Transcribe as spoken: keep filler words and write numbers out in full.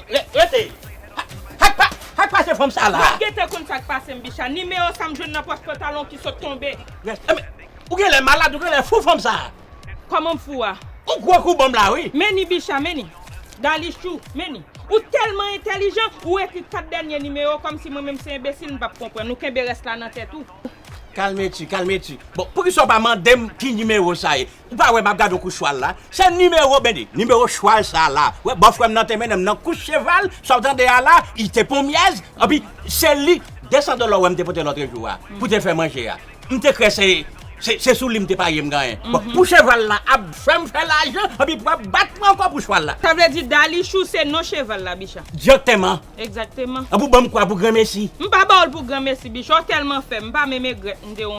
Re- Rete! Sa k pa- sa k pase fanm sa la? Mwen gentan konn sa k pase m, Bicha. Nimewo sa m jwenn nan pòch pantalon ki sot tonbe. Rete! Ou genlè malad, ou genlè fou fanm sa. Kòman m fou a? Ou gwo kou bonm la, wi. Men ni, Bicha, men ni. Dalichou, men ni. Ou tèlman entèlijan, ou ekri kat dènye nimewo kòmsi mwen menm se enbesil, m p ap konprann. Ou kenbe rès la nan tèt ou. Kalme ti, kalme ti. Bon, poukisa w pa mande m ki nimewo sa ye? Ou pa wè m ap gade yon kouch chwal la? Se nimewo, men ni, nimewo chwal sa la. Wè, bòfrè m nan te mennen m nan kouch cheval, sa w tande a la, li te pon myèz, anpi se li, de san dola w wè m te pote lòt jou a, pou te fè manje a. M te kwè se, se, se sou li m te parye m genyen. Bon, pou cheval la ap fè m fè lajan, anpi pou ap bat mwen ankò pou chwal la. Sa vle di Dalichou se non cheval la, Bicha. Dirèkteman. Egzakteman. An pou ban m kwa pou granmesi. M pa ba w l pou granmesi, Bicha. Ou tèlman fè, m pa menm egrèt m te